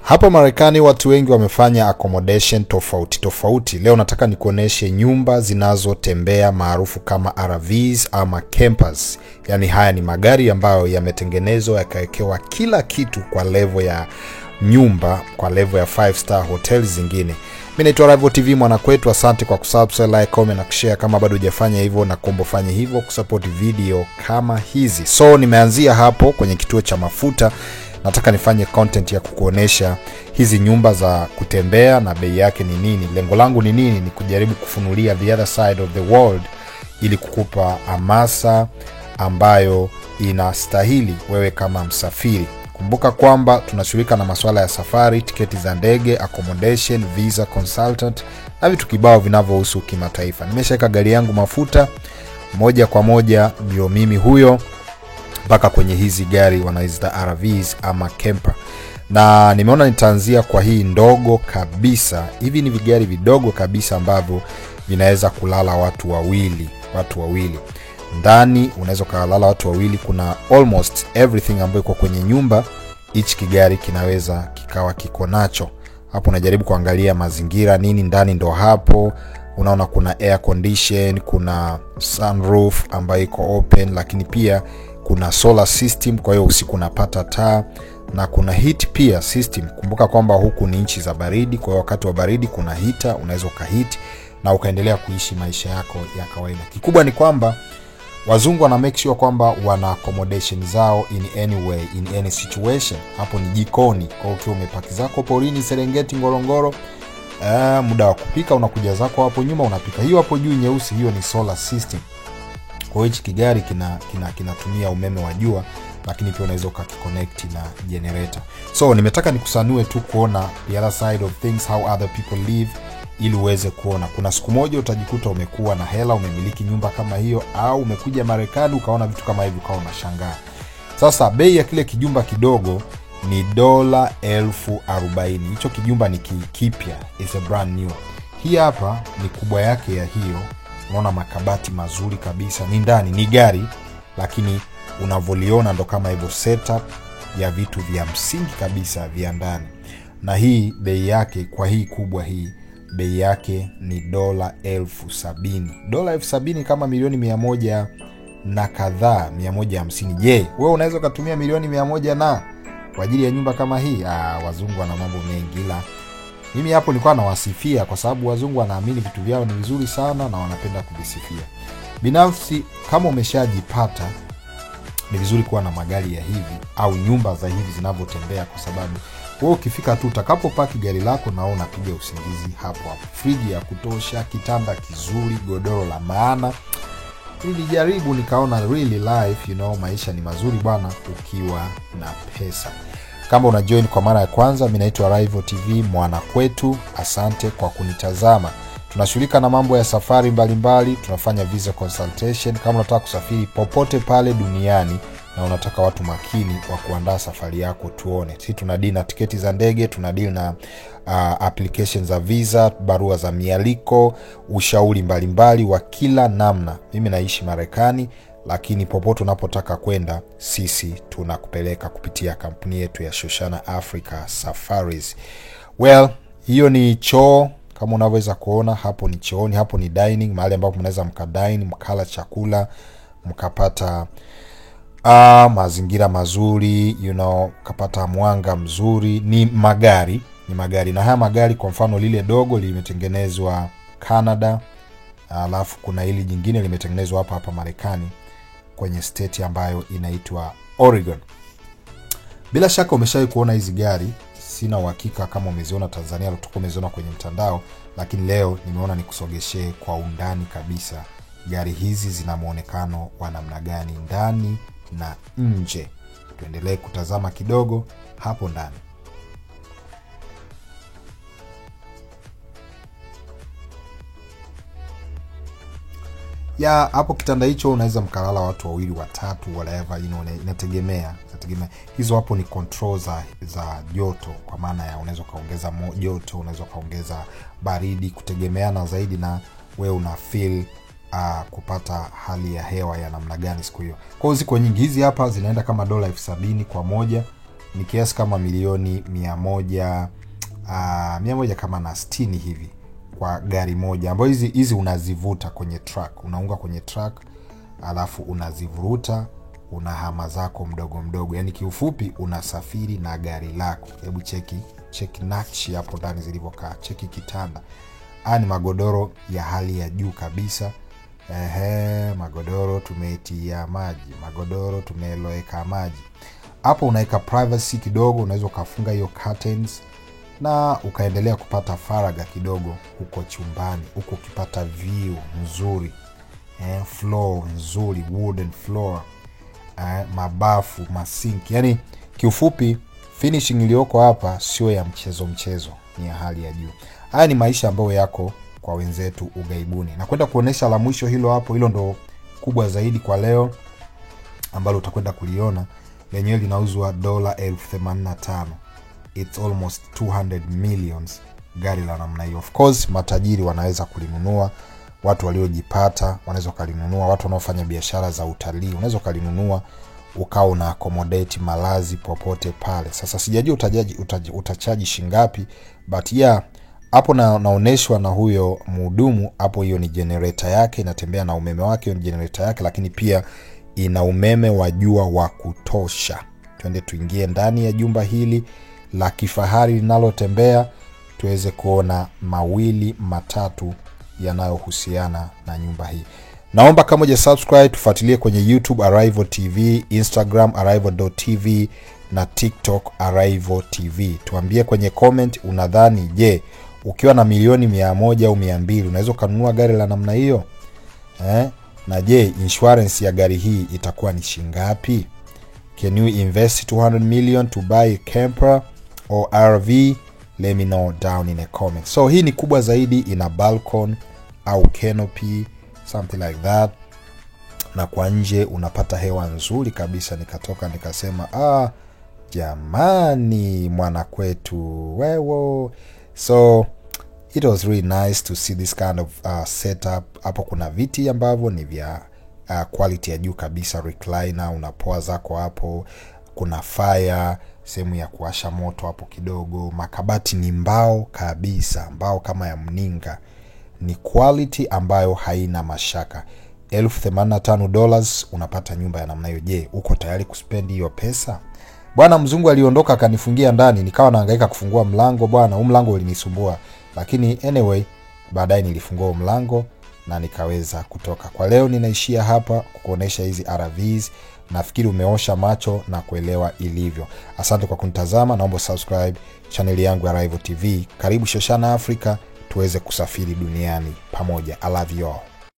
Hapa Marekani watu wengi wamefanya accommodation tofauti tofauti. Leo nataka nikuoneshe nyumba zinazotembea maarufu kama RVs ama campers. Yaani haya ni magari ambayo yametengenezwa yakawekewa kila kitu kwa level ya nyumba, kwa level ya 5 star hotels zingine. Mimi naitwa Rival TV Mwanakwetu, asante kwa kusubscribe, like, comment na kushare. Kama bado hujafanya hivyo na kuomba fanye hivyo kusupport video kama hizi. So nimeanzia hapo kwenye kituo cha mafuta. Nataka nifanye content ya kukuonesha hizi nyumba za kutembea na bei yake ni nini. Lengo langu ni nini? Ni kujaribu kufunulia the other side of the world ili kukupa hamasa ambayo inastahili wewe kama msafiri. Kumbuka kwamba tunashughulika na masuala ya safari, tiketi za ndege, accommodation, visa consultant na vitu kibao vinavyohusu kimataifa. Nimeshaweka gari yangu mafuta moja kwa moja, ndio mimi huyo, mpaka kwenye hizi gari wanaziita RVs ama camper. Na nimeona nitaanzia kwa hii ndogo kabisa. Hivi ni vigari vidogo kabisa ambavyo vinaweza kulala watu wawili, watu wawili. Ndani unaweza kulala watu wawili, kuna almost everything ambayo iko kwenye nyumba, hichi kigari kinaweza kikawa kiko nacho. Hapo unajaribu kuangalia mazingira nini ndani, ndo hapo unaona kuna air condition, kuna sunroof ambayo iko open, lakini pia kuna solar system, kwa hiyo usiku unapata taa, na kuna heat pia system. Kumbuka kwamba huku ni nchi za baridi, kwa hiyo wakati wa baridi kuna heater, unaweza ukaheat na ukaendelea kuishi maisha yako ya kawaida. Kikubwa ni kwamba wazungu wana make sure kwamba wana accommodation zao in any way, in any situation. Hapo ni jikoni, kwa hiyo ukiwa umepaki zako porini Serengeti, Ngorongoro, muda wa kupika unakuja zako hapo nyuma unapika. Hiyo hapo juu nyeusi, hiyo ni solar system. Kwa hiyo hichi kigari kinatumia umeme wa jua, lakini pia unaweza ukakiconnect na generator. So nimetaka nikusanue tu kuona the other side of things, how other people live, ili uweze kuona. Kuna siku moja utajikuta umekuwa na hela, umemiliki nyumba kama hiyo, au umekuja Marekani ukaona vitu kama hivi ukawa unashangaa. Sasa bei ya kile kijumba kidogo ni $40,000. Hicho kijumba ni kipya, it's a brand new. Hii hapa ni kubwa yake ya hiyo. Unaona makabati mazuri kabisa, ni ndani, ni gari, lakini unavoliona ndo kama hivyo setup ya vitu vya msingi kabisa vya ndani. Na hii bei yake kwa hii kubwa hii bei yake ni $70,000. $70,000 kama milioni 100 na kadhaa, 150. Je, wewe unaweza kutumia milioni 100 na kwa ajili ya nyumba kama hii? Wazungu wana mambo mengi, ila mimi hapo nilikuwa nawasifia kwa sababu wazungu wanaamini vitu vyao ni vizuri sana na wanapenda kuvisifia. Binafsi kama umeshajipata ni vizuri kuwa na magari ya hivi au nyumba za hivi zinavyotembea, kwa sababu wewe ukifika tu utakapopaki gari lako na wewe unapiga usingizi hapo hapo. Friji ya kutosha, kitanda kizuri, godoro la maana. Nilijaribu nikaona really life, you know, maisha ni mazuri bwana ukiwa na pesa. Kama una join kwa mara ya kwanza, mimi naitwa Rival TV Mwanakwetu, asante kwa kunitazama. Tunashughulika na mambo ya safari mbalimbali, tunafanya visa consultation. Kama unataka kusafiri popote pale duniani na unataka watu makini wa kuandaa safari yako, tuone. Sisi tuna deal na tiketi za ndege, tuna deal na applications za visa, barua za mialiko, ushauri mbalimbali wa kila namna. Mimi naishi Marekani, lakini popote unapotaka kwenda sisi tunakupeleka kupitia kampuni yetu ya Shoshana Africa Safaris. Well, hiyo ni choo kama unavyoweza kuona hapo ni chooni, hapo ni dining, mahali ambapo mnaweza mkadine, mkala chakula, mkapata mazingira mazuri, you know, kapata mwanga mzuri. Ni magari, ni magari. Na haya magari kwa mfano lile dogo limetengenezwa Canada, alafu kuna hili jingine limetengenezwa hapa hapa Marekani kwenye state ambayo inaitwa Oregon. Bila shaka umeshawahi kuona hizi gari, sina uhakika kama umeziona Tanzania au utakuwa umeziona kwenye mtandao, lakini leo nimeona nikusogeshee kwa undani kabisa gari hizi zina muonekano wa namna gani ndani na nje. Tuendelee kutazama kidogo hapo ndani. Ya hapo kitanda hicho unaweza mkalala watu wawili, watatu, whatever, you know, inategemea. Hizo hapo ni control za joto, kwa maana ya unaweza kaongeza joto, unaweza kaongeza baridi, kutegemeana zaidi na wewe una feel kupata hali ya hewa ya namna gani siku hiyo. Kwa hiyo ziko nyingi, hizi hapa zinaenda kama $70,000 kwa moja. Ni kiasi kama milioni 100, 100 kama na 60 hivi kwa gari moja, ambayo hizi unazivuta kwenye truck, unaunga kwenye truck alafu unazivuruta, unahama zako mdogo mdogo. Yani kiufupi unasafiri na gari lako. Hebu cheki nakshi hapo ndani zilivyokaa, cheki kitanda. Haya ni magodoro ya hali ya juu kabisa. Magodoro tumetia maji, magodoro tumeloweka maji. Hapo unaweka privacy kidogo, unaweza ukafunga hiyo curtains na ukaendelea kupata faraga kidogo huko chumbani, huko ukipata view nzuri, floor nzuri, wooden floor, mabafu, masinki. Yani kiufupi finishing iliyoko hapa sio ya mchezo mchezo, ni ya hali ya juu. Haya ni maisha ambayo yako kwa wenzetu ugaibuni. Na kwenda kuonesha la mwisho hilo hapo, hilo ndo kubwa zaidi kwa leo ambalo utakwenda kuliona. Lenyewe linauzwa $85,000. It's almost 200 millions gari la namna hiyo. Of course matajiri wanaweza kulinunua, watu waliojipata wanaweza kulinunua, watu wanaofanya biashara za utalii unaweza kulinunua, ukawa una accommodate malazi popote pale. Sasa sijajua utachaji shingapi, but yeah, hapo naoneshwa na huyo mhudumu hapo. Hiyo ni generator yake, inatembea na umeme wake, hiyo ni generator yake, lakini pia ina umeme wa jua wa kutosha. Twende tuingie ndani ya jumba hili la kifahari linalotembea tuweze kuona mawili matatu yanayohusiana na nyumba hii. Naomba kama hujasubscribe tufuatilie kwenye YouTube Arrival TV, Instagram arrival.tv na TikTok Arrival TV. Tuambie kwenye comment, unadhani je, ukiwa na milioni 100 au 200 unaweza kununua gari la namna hiyo? Na je, insurance ya gari hii itakuwa ni shingapi? Can you invest 200 million to buy a camper or RV? Let me know down in a comment. So hii ni kubwa zaidi, ina balcony au canopy, something like that. Na kwa nje unapata hewa nzuri kabisa. Nikatoka nikasema, jamani mwana kwetu wewo. So it was really nice to see this kind of setup. Hapo kuna viti ambavyo ni vya quality ya juu kabisa, recliner, unapoa zako hapo. Kuna fire, sehemu ya kuwasha moto hapo kidogo. Makabati ni mbao kabisa, mbao kama ya mninga. Ni quality ambayo haina mashaka. $85,000 unapata nyumba ya namna hiyo. Je, uko tayari kuspend hiyo pesa? Bwana mzungu aliondoka akanifungia ndani, nikawa nahangaika kufungua mlango bwana. Huu mlango ulinisumbua, lakini anyway baadaye nilifungua mlango na nikaweza kutoka. Kwa leo ninaishia hapa kukuonesha hizi RVs. Nafikiri umeosha macho na kuelewa ilivyo. Asante kwa kunitazama, naomba subscribe channel yangu ya Arrival TV. Karibu Shoshana Africa, tuweze kusafiri duniani pamoja. I love you all.